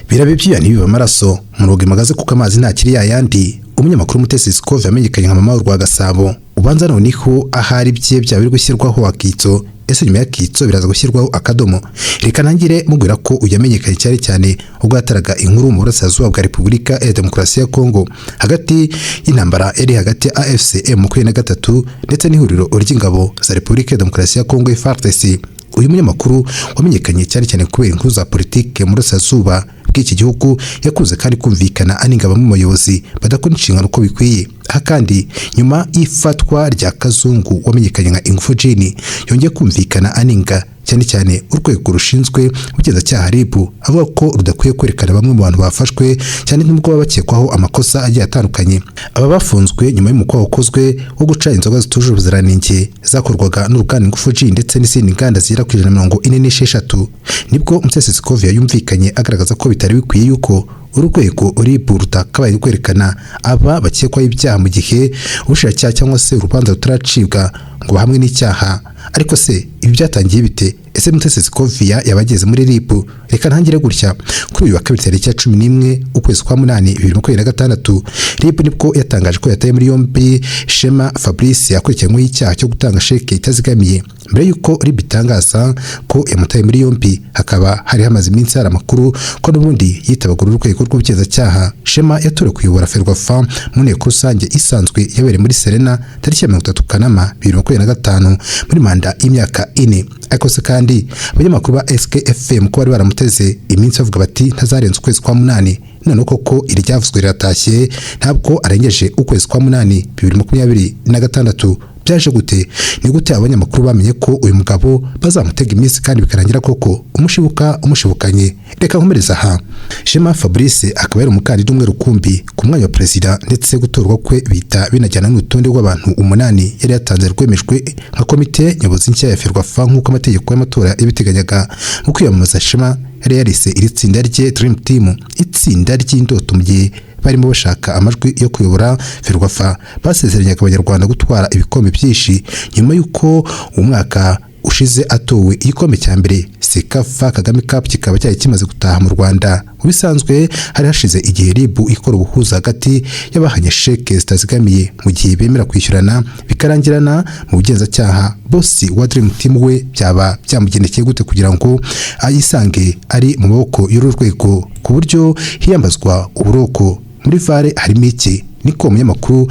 Birabe ibyuya ntibibe amaraso mu magaze, kuko amazi ntakiri yayandi. Umunyamakuru Mutesi Scovia yamenyekanye nka Mama rwa Gasabo. Ubanza noneho ahari bye byaba biri gushyirwaho akitso. Ese nyuma y'akitso biraza gushyirwaho akadomo? Reka ntangire mubwira ko uyu yamenyekanye cyane cyane ubwo yataraga inkuru mu burasirazuba bwa Repubulika ya Demokarasi ya Kongo, hagati y'intambara yari hagati ya AFC M23 ndetse n'ihuriro ry'ingabo za Repubulika ya Demokarasi ya Kongo, FARDC. Uyu munyamakuru wamenyekanye cyane cyane kubera inkuru za politike mu burasirazuba bw'iki gihugu, yakunze kandi kumvikana anenga bamwe mu bayobozi badakora inshingano uko bikwiye. Aha kandi, nyuma y'ifatwa rya Kazungu wamenyekanye nka Ingufu Gin, yongeye kumvikana anenga cyane cyane urwego rushinzwe ubugenzacyaha, RIB, avuga ko rudakwiye kwerekana bamwe mu bantu bafashwe, cyane nubwo baba bakekwaho amakosa agiye atandukanye. Aba bafunzwe nyuma y'umukwabu wakozwe wo guca inzoga zitujuje ubuziranenge zakorwaga n'uruganda Ingufu Gin ndetse n'izindi nganda zigera ku 146. Nibwo Mutesi Scovia yumvikanye agaragaza ko bitari bikwiye yuko urwego RIB rutakabaye rwerekana aba bakekwaho ibyaha mu gihe ubushinjacyaha cyangwa se urubanza rutaracibwa ngo bahamwe n'icyaha. Ariko se ibi byatangiye bite? Ese Mutesi Scovia yabageze muri RIB? Reka ntangire gutya: kuri uyu wa kabiri, tariki ya 11 ukwezi kwa munani 2026, RIB nibwo yatangaje ko yataye muri yombi Shema Fabrice, akurikiranyweho icyaha cyo gutanga sheke itazigamiye. Mbere y'uko RIB itangaza ko yamutaye muri yombi, hakaba hari hamaze iminsi hari amakuru ko n'ubundi yitabaga uru rwego rw'ubugenzacyaha. Shema yatorewe kuyobora FERWAFA mu nteko rusange isanzwe yabereye muri Serena tariki ya 30 Kanama 2025, muri manda y'imyaka 4. Ariko se kandi abanyamakuru ba SKFM ko bari baramuteze iminsi bavuga bati ntazarenza ukwezi kwa munani, none koko iri ryavuzwe riratashye, ntabwo arengeje ukwezi kwa munani 2026. Byaje gute? Ni gute abanyamakuru bamenye ko uyu mugabo bazamutega iminsi kandi bikarangira koko umushibuka umushibukanye? Reka nkomereza aha. Shema Fabrice akaba yari umukandida umwe rukumbi ku mwanya wa perezida, ndetse gutorwa kwe bita binajyana n'urutonde rw'abantu umunani yari yatanze rwemejwe nka komite nyobozi nshya ya FERWAFA, nk'uko amategeko y'amatora yabiteganyaga. Mu kwiyamamaza, Shema yari yarise iri tsinda rye Dream Team, itsinda ry'indoto. Mu gihe barimo bashaka amajwi yo kuyobora FERWAFA, basezeranyaga Abanyarwanda gutwara ibikombe byinshi nyuma y'uko umwaka ushize atowe, igikombe cya mbere CECAFA Kagame Cup kikaba cyari kimaze gutaha mu Rwanda. Mu bisanzwe, hari hashize igihe RIB ikora ubuhuza hagati y'abahanye sheke zitazigamiye, mu gihe bemera kwishyurana bikarangirana mu bugenzacyaha. Boss wa Dream Team we byaba byamugendekeye gute kugira ngo ayisange ari mu maboko y'uru rwego, ku buryo hiyambazwa uburoko? Muri VAR harimo iki? Niko umunyamakuru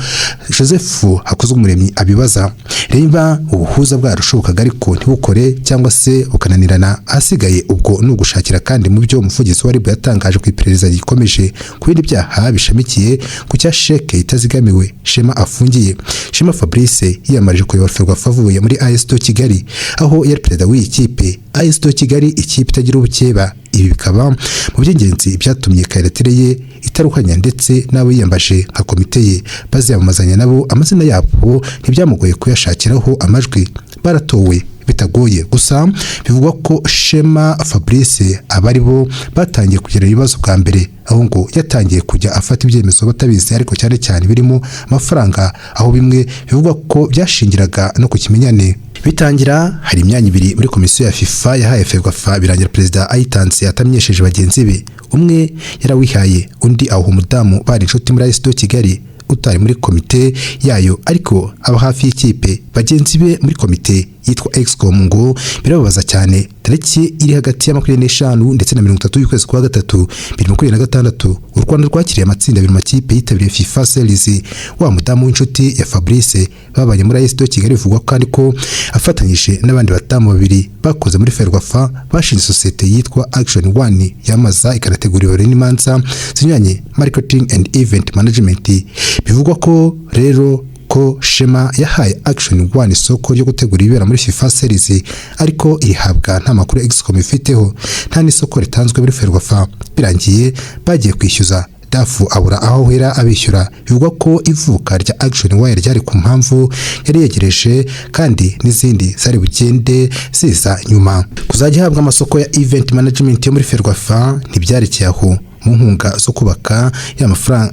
Joseph Hakuzwumuremyi abibaza. Niba ubuhuza bwarashobokaga ariko ntibukore cyangwa se bukananirana, ahasigaye ubwo ni ugushakira kandi mu byo umuvugizi wa RIB yatangaje ku iperereza rikomeje ku bindi byaha bishamikiye ku cya sheke itazigamiwe Shema afungiye. Shema Fabrice yiyamarije kuyobora FERWAFA avuye muri AS de Kigali, aho yari perezida w'iyi kipe. AS de Kigali, ikipe itagira ubukeba. Ibi bikaba mu by'ingenzi byatumye kandidatire ye itaruhanya, ndetse n'abo yiyambaje nka komite ye baziyamamazanya nabo, amazina yabo ntibyamugoye kuyashakiraho amajwi, baratowe bitagoye. Gusa bivugwa ko Shema Fabrice aba ari bo batangiye kugira ibibazo bwa mbere, aho ngo yatangiye kujya afata ibyemezo batabizi, ariko cyane cyane birimo amafaranga, aho bimwe bivugwa ko byashingiraga no ku kimenyane. Bitangira hari imyanya ibiri muri komisiyo ya FIFA yahaye FERWAFA, birangira perezida ayitanze atamenyesheje bagenzi be. Umwe yarawihaye, undi awuha umudamu bari inshuti muri AS de Kigali, utari muri komite yayo ariko aba hafi y'ikipe. Bagenzi be muri komite yitwa Excom ngo birababaza cyane. Tariki iri hagati ya 25 ndetse na 30 y'ukwezi kwa gatatu 2026, u Rwanda rwakiriye amatsinda abiri mu makipe yitabiriye FIFA Series. Wa mudamu w'inshuti ya Fabrice babanye muri AS de Kigali, bivugwa kandi ko afatanyije n'abandi badamu babiri bakoze muri FERWAFA, bashinze sosiyete yitwa Action One, yamaza ikanategura ibirori n'imanza zinyuranye, marketing and event management. Bivugwa ko rero ko Shema yahaye Action One isoko ryo gutegura ibibera muri FIFA Series, ariko irihabwa nta makuru Excom ifiteho, nta n'isoko ritanzwe muri FERWAFA. Birangiye bagiye kwishyuza, DAF abura aho ahera abishyura. Bivugwa ko ivuka rya Action One ryari ku mpamvu yari yegereje, kandi n'izindi zari bugende ziza nyuma kuzajya ihabwa amasoko ya event management yo muri FERWAFA. Ntibyarekeye aho mu nkunga zo kubaka ya mafaranga.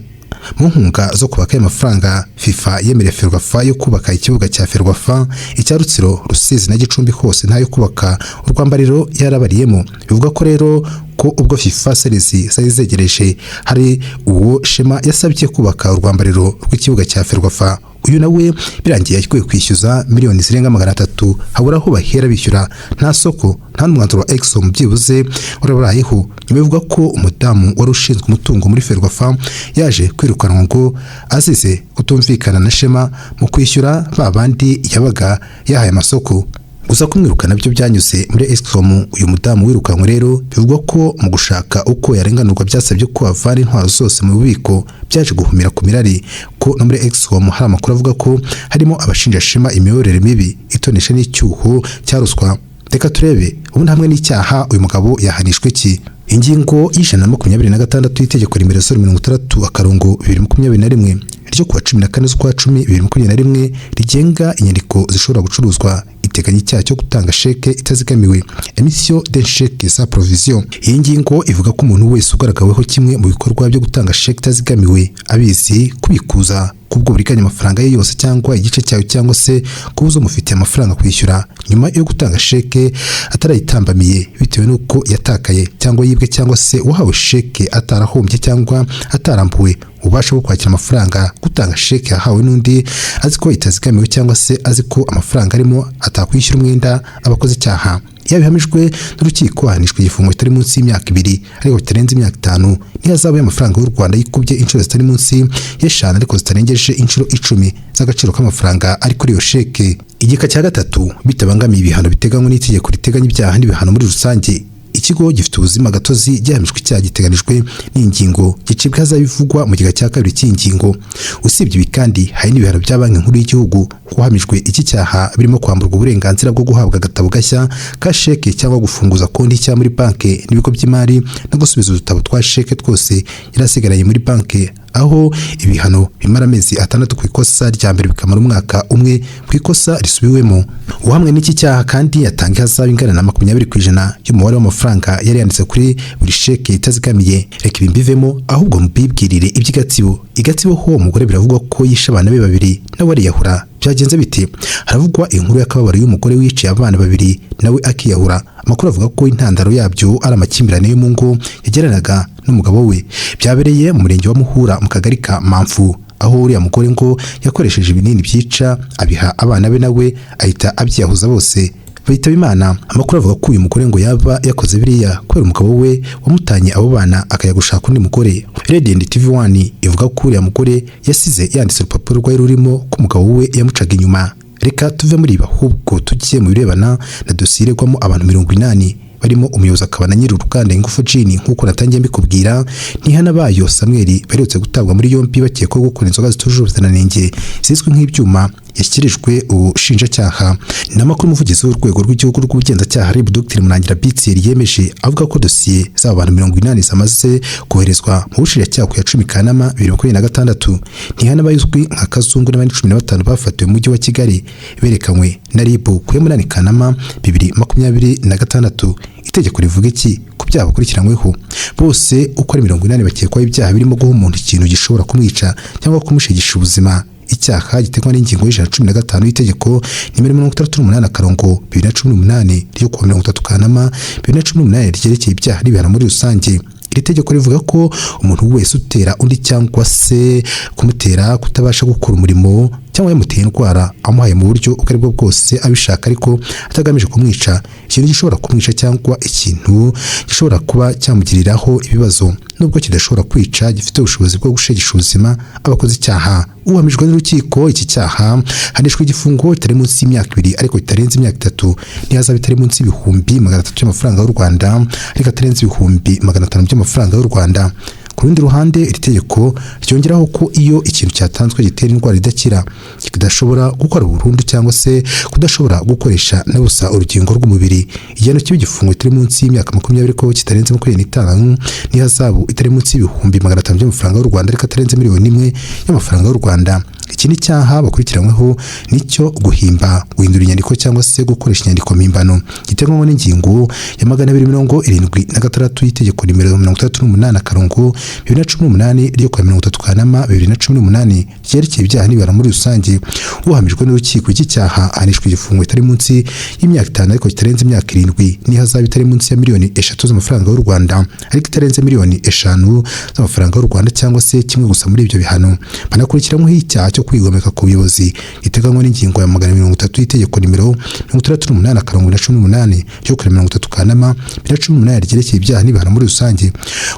Mu nkunga zo kubaka aya mafaranga FIFA yemereye Ferwafa yo kubaka ikibuga cya Ferwafa, icya Rutsiro, Rusizi na Gicumbi hose ntayo kubaka urwambariro yarabariyemo. Bivuga ko rero ko ubwo FIFA series zari zegereje, hari uwo Shema yasabye kubaka urwambariro rw'ikibuga cya Ferwafa. Uyu nawe birangiye akwiye kwishyuza miliyoni zirenga 300, habura aho bahera bishyura, nta soko, nta n'umwanzuro wa Exxon byibuze warabayeho. Nyuma bivuga ko umudamu wari ushinzwe umutungo muri Ferwafa yaje kwirukanwa ngo azize kutumvikana na Shema mu kwishyura ba bandi yabaga yahaye amasoko. Gusa kumwirukana byo byanyuze muri Excom. Uyu mudamu wirukanwe rero bivugwa ko mu gushaka uko yarenganurwa byasabye ko avana intwaro zose mu bubiko. Byaje guhumira ku mirari ko no muri Excom hari amakuru avuga ko harimo abashinja Shema imiyoborere mibi, itonesha n'icyuho cya ruswa. Reka turebe ubundi hamwe n'icyaha uyu mugabo yahanishwa iki. Ingingo ya 126 y'itegeko nimero 060/2021 ryo kuwa 14 z'ukwa 10 2021 rigenga inyandiko zishobora gucuruzwa iteganya icyaha cyo gutanga sheke itazigamiwe, émission d'un chèque sans provision. Iyi ngingo ivuga ko umuntu wese ugaragaweho kimwe mu bikorwa byo gutanga sheke itazigamiwe abizi, kubikuza kubwo buriganya amafaranga ye yose cyangwa igice cyayo, cyangwa se kubuza umufitiye amafaranga kwishyura nyuma yo gutanga sheke atarayitambamiye bitewe n'uko yatakaye cyangwa yibwe, cyangwa se uwahawe sheke atarahombye cyangwa atarambuwe ububasha bwo kwakira amafaranga, gutanga sheke yahawe n'undi azi ko itazigamiwe cyangwa se azi ko amafaranga arimo atakwishyura umwenda, aba akoze icyaha. Iyo bihamijwe n'urukiko ahanishwa igifungo kitari munsi y'imyaka 2 ariko kitarenze imyaka 5, n'ihazabu y'amafaranga y'u Rwanda yikubye inshuro zitari munsi y'eshanu ariko zitarengeje inshuro 10 z'agaciro k'amafaranga ari kuri iyo sheke. Igika cya gatatu: bitabangamiye ibihano biteganywa n'itegeko riteganya ibyaha n'ibihano muri rusange, ikigo gifite ubuzima gatozi gihamijwe icyaha giteganijwe n'ingingo gicibwa ihazabu ivugwa mu gika cya kabiri cy'ingingo. Usibye ibi kandi, hari n'ibihano bya Banki Nkuru y'Igihugu uhamijwe iki cyaha, birimo kwamburwa uburenganzira bwo guhabwa agatabo gashya ka sheke cyangwa gufunguza konti nshya muri banki n'ibigo by'imari, no gusubiza udutabo twa sheke twose yari asigaranye muri banki, aho ibihano bimara amezi 6 ku ikosa rya mbere, bikamara umwaka umwe ku ikosa risubiwemo. Uhamwe n'iki cyaha kandi yatanga ihazabu ingana na 20% y'umubare w'amafaranga yari yanditse kuri buri sheke itazigamiye. Reka ibi mbivemo, ahubwo mubibwirire iby'i Gatsibo. I Gatsibo ho umugore biravugwa ko yishe abana be babiri nawe ariyahura. Byagenze bite? Haravugwa inkuru y'akababaro y'umugore wiciye abana babiri nawe akiyahura. Amakuru avuga ko intandaro yabyo ari amakimbirane yo mu ngo yagiranaga n'umugabo we. Byabereye mu murenge wa Muhura mu kagari ka Mamfu, aho uriya mugore ngo yakoresheje ibinini byica abiha abana be, nawe ahita abyiyahuza, bose bahitaba Imana. Amakuru avuga ko uyu mugore ngo yaba yakoze biriya kubera umugabo we wamutanye abo bana akajya gushaka undi mugore. Radiant TV 1 ivuga ko uriya mugore yasize yanditse urupapuro rwari rurimo ko umugabo we yamucaga inyuma. Reka tuve muri ibi, ahubwo tujye mu birebana na dosiye iregwamo abantu 80 barimo umuyobozi akaba na nyiri uruganda Ingufu Gin. Nk'uko natangiye mbikubwira, Ntihanabayo Samuel baherutse gutabwa muri yombi bakekwaho gukora inzoga zitujuje ubuziranenge zizwi nk'ibyuma yashyikirijwe ubushinjacyaha. Ni amakuru umuvugizi w'urwego rw'igihugu rw'ubugenzacyaha RIB, Dr Murangira Bitsi, yemeje, avuga ko dosiye z'aba bantu 80 zamaze koherezwa mu bushinjacyaha ku ya 10 Kanama 2026. Ntihanabayo uzwi nka Kazungu n'abandi 15 bafatiwe mu mujyi wa Kigali berekanywe na RIB ku ya 8 Kanama 2026. Itegeko rivuga iki ku byaha bakurikiranyweho? Bose uko ari 80 bakekwaho ibyaha birimo guha umuntu ikintu gishobora kumwica cyangwa kumushegesha ubuzima, icyaha giteganywa n'ingingo ya 115 y'itegeko nimero 68/2018 ryo kuwa 30 Kanama 2018 ryerekeye ibyaha n'ibihano muri rusange. Iri tegeko rivuga ko umuntu wese utera undi cyangwa se kumutera kutabasha gukora umurimo, cyangwa yamuteye indwara amuhaye mu buryo ubwo ari bwo bwose abishaka ariko atagamije kumwica, ikintu gishobora kumwica cyangwa ikintu gishobora kuba cyamugiriraho ibibazo nubwo kidashobora kwica, gifite ubushobozi bwo gushegesha ubuzima, aba akoze icyaha. Uhamijwe n'urukiko iki cyaha hanishwa igifungo kitari munsi y'imyaka 2 ariko kitarenze imyaka 3, n'ihazabu itari munsi y'ibihumbi 300 by'amafaranga y'u Rwanda ariko atarenze ibihumbi 500 by'amafaranga y'u Rwanda. Ku rundi ruhande, iri tegeko ryongeraho ko iyo ikintu cyatanzwe gitera indwara idakira, kidashobora gukora burundu, cyangwa se kudashobora gukoresha na busa urugingo rw'umubiri, igihano kiba igifungo kitari munsi y'imyaka 20 ko kitarenze 25, n'ihazabu itari munsi y'ibihumbi 500 by'amafaranga y'u Rwanda ariko atarenze miliyoni 1 y'amafaranga y'u Rwanda. Iki ni cyaha bakurikiranyweho nicyo guhimba, guhindura inyandiko cyangwa se gukoresha inyandiko mpimbano, giteganywa n'ingingo ya 276 y'itegeko nimero 68/ 2018 ryo kuwa 30 Kanama 2018 ryerekeye ibyaha n'ibihano muri rusange. Uhamijwe n'urukiko iki cyaha ahanishwa igifungo kitari munsi y'imyaka 5 ariko kitarenze imyaka 7, n'ihazabu itari munsi ya miliyoni 3 z'amafaranga y'u Rwanda ariko itarenze miliyoni 5 z'amafaranga y'u Rwanda, cyangwa se kimwe gusa muri ibyo bihano. Banakurikiranyweho icyaha cyo kwigomeka ku buyobozi giteganywa n'ingingo ya 230 y'itegeko nimero 68 akarongo 2018 ryo kuwa 30 Kanama 2018 ryerekeye ibyaha n'ibihano muri rusange.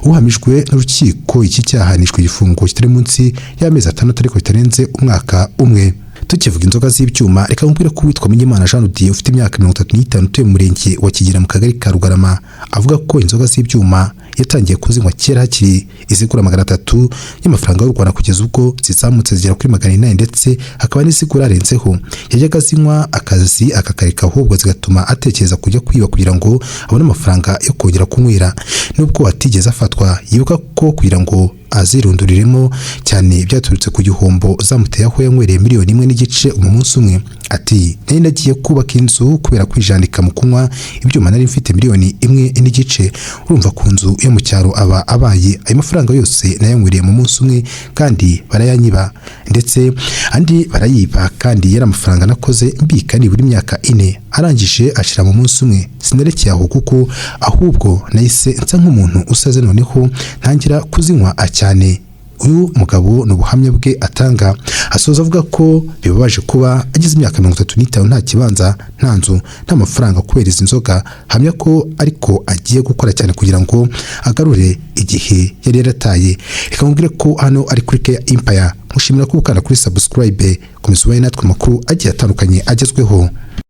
Uhamijwe n'urukiko iki cyaha ahanishwa igifungo kitari munsi y'amezi 6 ariko kitarenze umwaka umwe. Tukivuga inzoga z'ibyuma, reka nkubwire ko uwitwa Munyemana Jean Dieu ufite imyaka 35 utuye mu murenge wa Kigina mu kagari ka Rugarama, avuga ko inzoga z'ibyuma yatangiye kuzinywa kera hakiri izigura 300 y'amafaranga y'u Rwanda, kugeza ubwo zizamutse zigera kuri 800, ndetse hakaba n'izigura arenzeho. Yajyaga azinywa akazi akakareka, ahubwo zigatuma atekereza kujya kwiba kugira ngo abone amafaranga yo kongera kunywera. Nubwo atigeze afatwa, yibuka ko kugira ngo azirunduriremo cyane byaturutse ku gihombo zamuteye, aho yanywereye miliyoni 1.5 mu munsi umwe. Ati: "Nari nagiye kubaka inzu, kubera kwijandika mu kunywa ibyuma nari mfite miliyoni 1.5. Urumva ku nzu yo mu cyaro aba abaye ayo mafaranga yose nayanywereye mu munsi umwe, kandi barayanyiba, ndetse andi barayiba, kandi yari amafaranga nakoze mbika nibura imyaka 4, arangije ashira mu munsi umwe. Sinarekeye aho, kuko ahubwo nahise nsa nk'umuntu usaze, noneho ntangira kuzinywa cyane." Uyu mugabo ni ubuhamya bwe atanga, asoza avuga ko bibabaje kuba agize imyaka 35 nta kibanza, nta nzu, nta mafaranga kubera izi nzoga. Hamya ko ariko agiye gukora cyane kugira ngo agarure igihe yari yarataye. Reka mubwire ko hano ari kuri Care Empire. Mushimira ko ukanda kuri subscribe, komeza ubaye natwe amakuru agiye atandukanye agezweho.